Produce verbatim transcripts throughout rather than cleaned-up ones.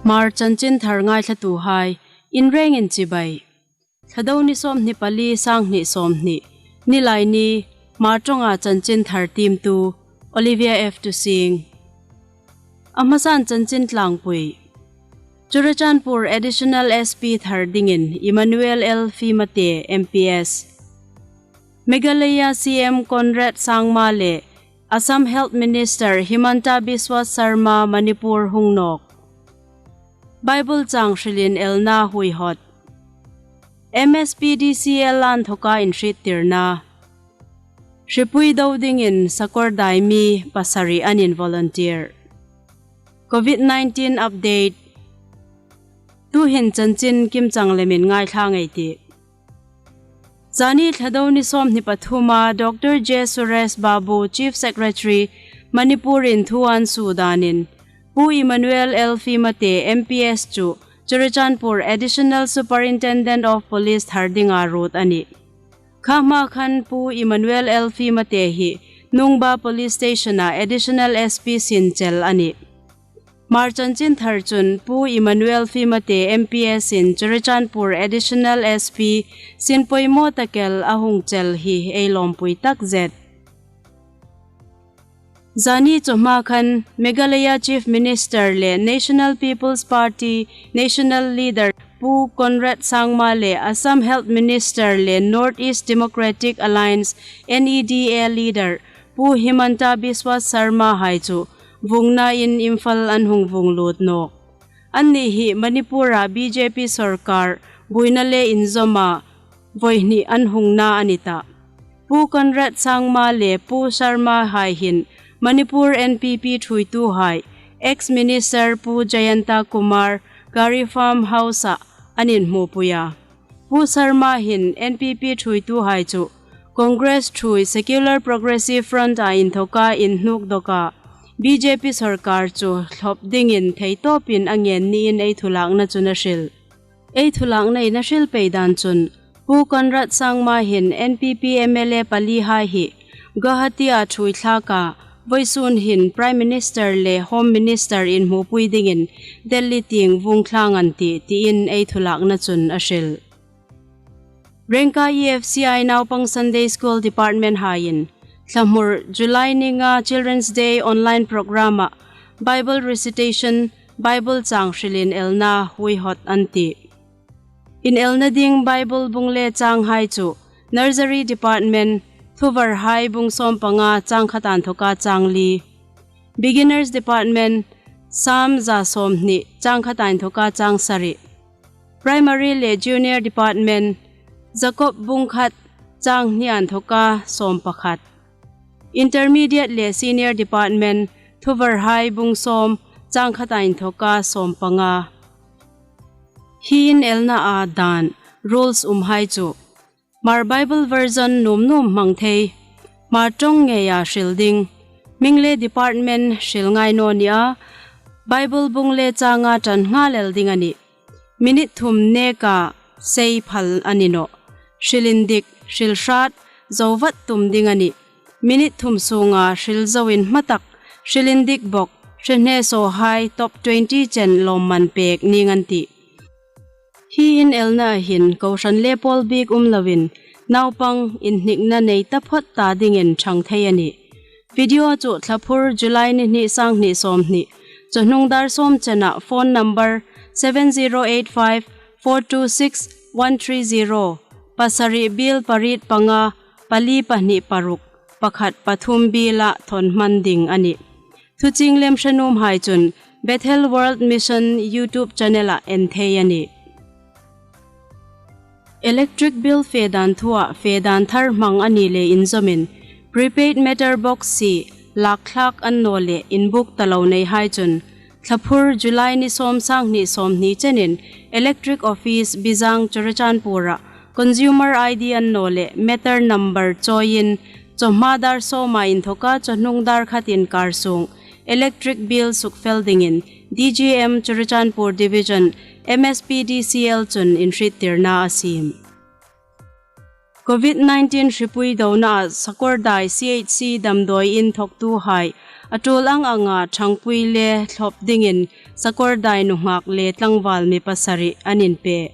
Hmar chanchin thar ngaithlatuhai, in rengin chibai. Thlado ni sawmhni pali, sanghni sawmhni, Nilaini, Hmar ṭawnga chanchin thar tiemtu Olivia F Tusing. A hmasan chanchin tlangpui. Churachandpur Additional S P thar dingin Emmanuel L Fimate, M P S. Meghalaya C M Conrad Sangma le Assam Health Minister Himanta Biswa Sarma Manipur hung nawk. Bible chang hrilin elna huihot. M S P D C L inthoka inhriettirna. Hripui do dingin sakawr dai mi pasari an involunteer. Covid nineteen update. Tuhin chanchin kimchang lemin ngaithla ngei ei tih. Zani Thlado ni sawmhni pathuma Doctor J Suresh Babu, Chief Secretary, Manipurin thu an suo danin, Pu Emmanuel L Fimate, M P S chu Churachandpur Additional Superintendent of Police thar dinga ruot a nih. Kha hma khan Pu Emmanuel L Fimate hi Nungba Police Station-a Additional S P sin chel a nih. Hmar chanchin thar chun Pu Emmanuel Fimate, M P S in Churachandpur Additional S P sin poimaw tak el a hung chel hi ei lawmpui takzet. Zani chawhma khan Meghalaya Chief Minister le National People's Party National Leader Pu Conrad Sangma le Assam Health Minister le North East Democratic Alliance, N E D A, Leader Pu Himanta Biswa Sarma hai chu vuongnain Imphal an hung vuong lut nawk. Anni hi Manipur-a B J P sorkar buoina le inzawma voihni an hungna a ni tah. Pu Conrad Sangma le Pu Sarma hai hin Manipur N P P thuoituhai, ex-minister Pu Jayanta Kumar Gari Farm House-a an inhmupui a. Pu Sarma hin N P P thuoituhai chu Congress thuoi Secular Progressive Front-a inthoka inhnuk dawka B J P sorkar chu thlop dingin theitawpin a ngen niin ei thulakna chun a hril. Ei thulaknain a hril pei dan chun, Pu Conrad Sangma hin N P P M L A palihai hi Guwahati-a thuoi thlaka, voisun hin Prime Minister le Home Minister inhmupui dingin Delhi tieng vuong thlang an tih, tiin ei thulakna chun a hril. Rengkai E F C I naupang Sunday School Department haiin, thlahmur July ni nga Children's Day online program-a Bible recitation, Bible chang hrilin elna huihot an tih. Inelna ding Bible bung le changhai chu Nursery Department, Thuvarhai bung sawmpanga chang khat inthoka chang li. Beginners Department, Psalm za sawmhni chang khat inthoka chang sari. Primary le Junior Department, Jakob bung khat chang hni inthoka sawmpakhat. Intermediate le Senior Department, Thuvarhai bung sawm chang khat inthoka sawmpanga. Hi inelna a dan, rules umhai chu. Hmar Bible version nuom nuom hmang thei. Hmar ṭawng ngeia hril ding. Hming le department hril ngai naw nia. Bible bung le changa ṭan nghal el ding a nih. Minute thum neka sei phal a ni nawh. Hril indik, hril hrat, zo vat tum ding a nih. Minute thum sunga hril zo inhma tak, hril indik bawk, hre hne sawhai top twenty chen lawmman pek ning an tih. Hi inelna hin kohran le pawl bik um loin, naupang inhnikna nei taphawt ta dingin ṭhang thei a nih. Video chu thlaphur July ni hni, sanghni sawmhni, chawhnung dar sawm chena phone number seven zero eight five four two six one three zero, pasari biel pariet panga, pali pahni paruk, pakhat pathum biela thawn hman ding a nih. Thuchieng lem hre nuomhai chun Bethel World Mission YouTube channel-a en thei a nih. Electric bill fe dan thua fe dan thar hmang a ni le inzawmin, prepaid meter box si lak thlak an naw le inbuk ta lo neihai chun, thlaphur July ni sawm, sanghni sawmhni chenin Electric Office Bijang Churachandpur-a consumer I D an naw le meter number chawiin, chawhma dar sawma inthoka chawhnung dar khat inkar sung electric bill sukfel dingin D G M Churachandpur Division, M S P D C L chun inhriettirna a siem. COVID nineteen hripui dona Sakawrdai C H C damdawi inthawktuhai a tul ang anga ṭhangpui le thlawp dingin Sakawrdai nunghak le tlangval mi pasari an inpe.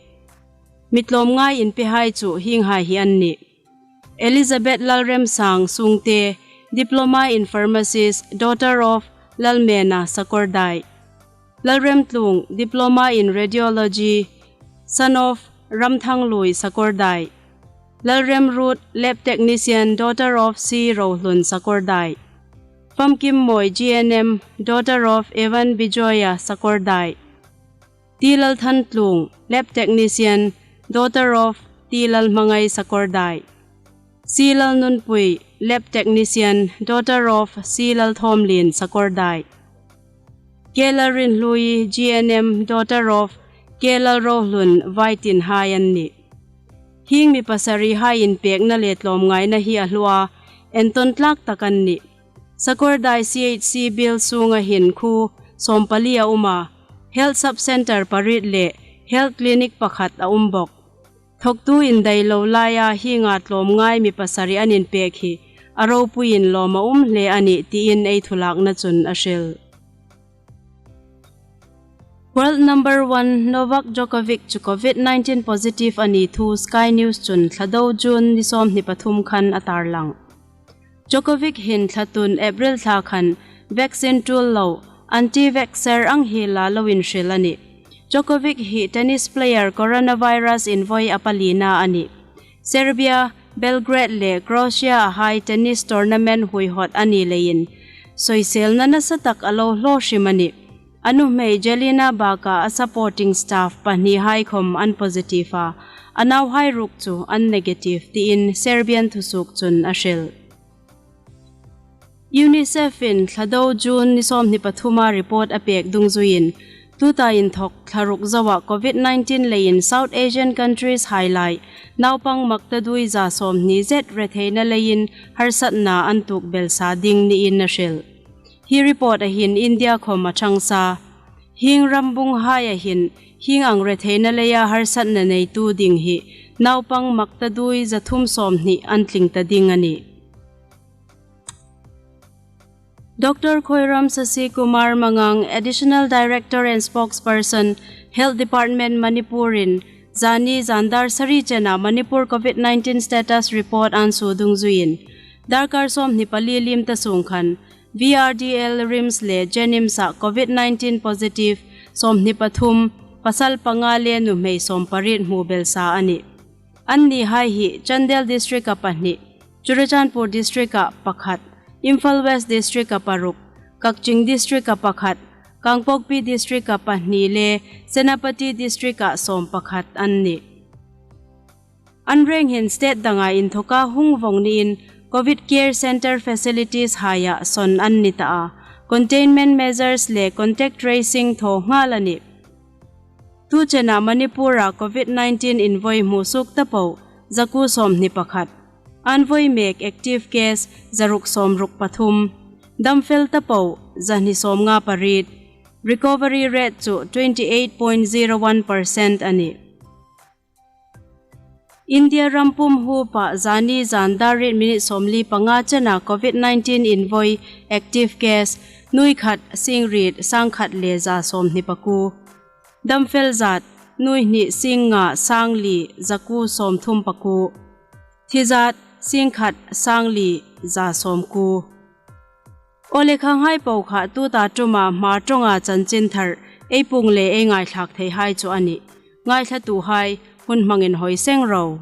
Mi tlawmngai inpehai chu hienghai hi an nih: Elizabeth Lalremsang Sungte, Diploma in Pharmacist, daughter of Lalmena Sakawrdai. Lalremtlung, Diploma in Radiology, son of Ramthanglui Sakawrdai. Lalremruot, Lab Technician, daughter of C Rohlun Sakawrdai. Famkimmawi, G N M, daughter of Evan Bijoya Sakawrdai. T Lalthantlung, Lab Technician, daughter of T Lalhmangai Sakawrdai. C Lalnunpui, Lab Technician, daughter of C Lalthawmlien Sakawrdai. K Lalrinhlui, G N M, daughter of K Lalrohlun Vaitinhai an nih. Hieng mi pasarihai inpekna le tlawmngaina hi a hlu a, entawn tlak tak an nih. Sakawrdai C H C biel sunga hin khuo sawmpali a um a, Health Sub Centre pariet le Health Clinic pakhat a um bawk. Thawktu indai lo laia hienga tlawmngai mi pasari an inpek hi a ropuiin lawm a um hle a nih tiin ei thulakna chun a hril. World number one Novak Djokovic chu COVID nineteen positive a ni thu Sky News chun Thladau June ni sawmhni pathum khan a tarlang. Djokovic hin thlatun April thla khan vaccine tul lo, anti-vaxxer ang hi la lo inhril a nih. Djokovic hi tennis player coronavirus invawi a palina a nih. Serbia, Belgrade le Croatia-a hai tennis tournament huihawt a ni leiin soiselna nasatak a lo hlaw hrim a nih. A nuhmei Jelena Baka a supporting staff pahnihai khawm an positive a, a nauhai ruk chu an negative tiin Serbian thusuok chun a hril. UNICEF-in Thladau June ni sawmhni pathuma report a pek dungzuiin, tuta inthawk thla ruk zoa COVID nineteen leiin South Asian countries hai lai naupang maktaduoi za sawmhni zet retheina leiin harsatna an tuok belsa ding niin a hril. Hi report-a hin India khawm a ṭhang sa. Hieng rambunghai a hin hieng ang retheina leia harsatna neitu ding hi naupang maktaduoi za thum sawmhni an tling ta ding a nih. Doctor Khoiram Sasikumar Mangang, Additional Director and Spokesperson, Health Department, Manipur-in zani zan dar sari chena Manipur COVID nineteen status report an suo dungzuiin, darkar sawmhni pali liem ta sung khan V R D L, RIMS le JNIMS-a COVID nineteen positive sawmhni pathum, pasal panga le nuhmei sawmpariet hmu belsa a nih. Annihai hi Chandel District-a pahni, Churachandpur District-a pakhat, Imphal West District-a paruk, Kakching District-a pakhat, Kangpokpi District-a pahni le Senapati District-a sawmpakhat an nih. An reng hin state danga inthawka hung vawng niin COVID Care Centre facilities haia sawn an ni ta a, containment measures le contact tracing thaw nghal a nih. Tu chena Manipur-a COVID nineteen invawi hmusuok ta po, zakuo sawmhni pakhat. An vawi mek active case zaruk sawmruk pathum. Damfel ta po, zahni sawmnga pariet. Recovery rate chu twenty eight point zero one percent a nih. India ram pum huopa zani zan dar riet minute sawmli panga chena COVID nineteen invawi active case, nuoi khat singriet sangkhat le za sawmhni pakuo. Damfel zat, nuoi hni singnga sangli zakuo sawmthum pakuo. Thi zat, singkhat sangli za sawmkuo. Aw le, khanghai po kha tuta ṭuma Hmar ṭawnga chanchinthar ei puong le ei ngaithlak theihai chu a nih. Ngaithlatuhai, hun hmangin hoi seng ro.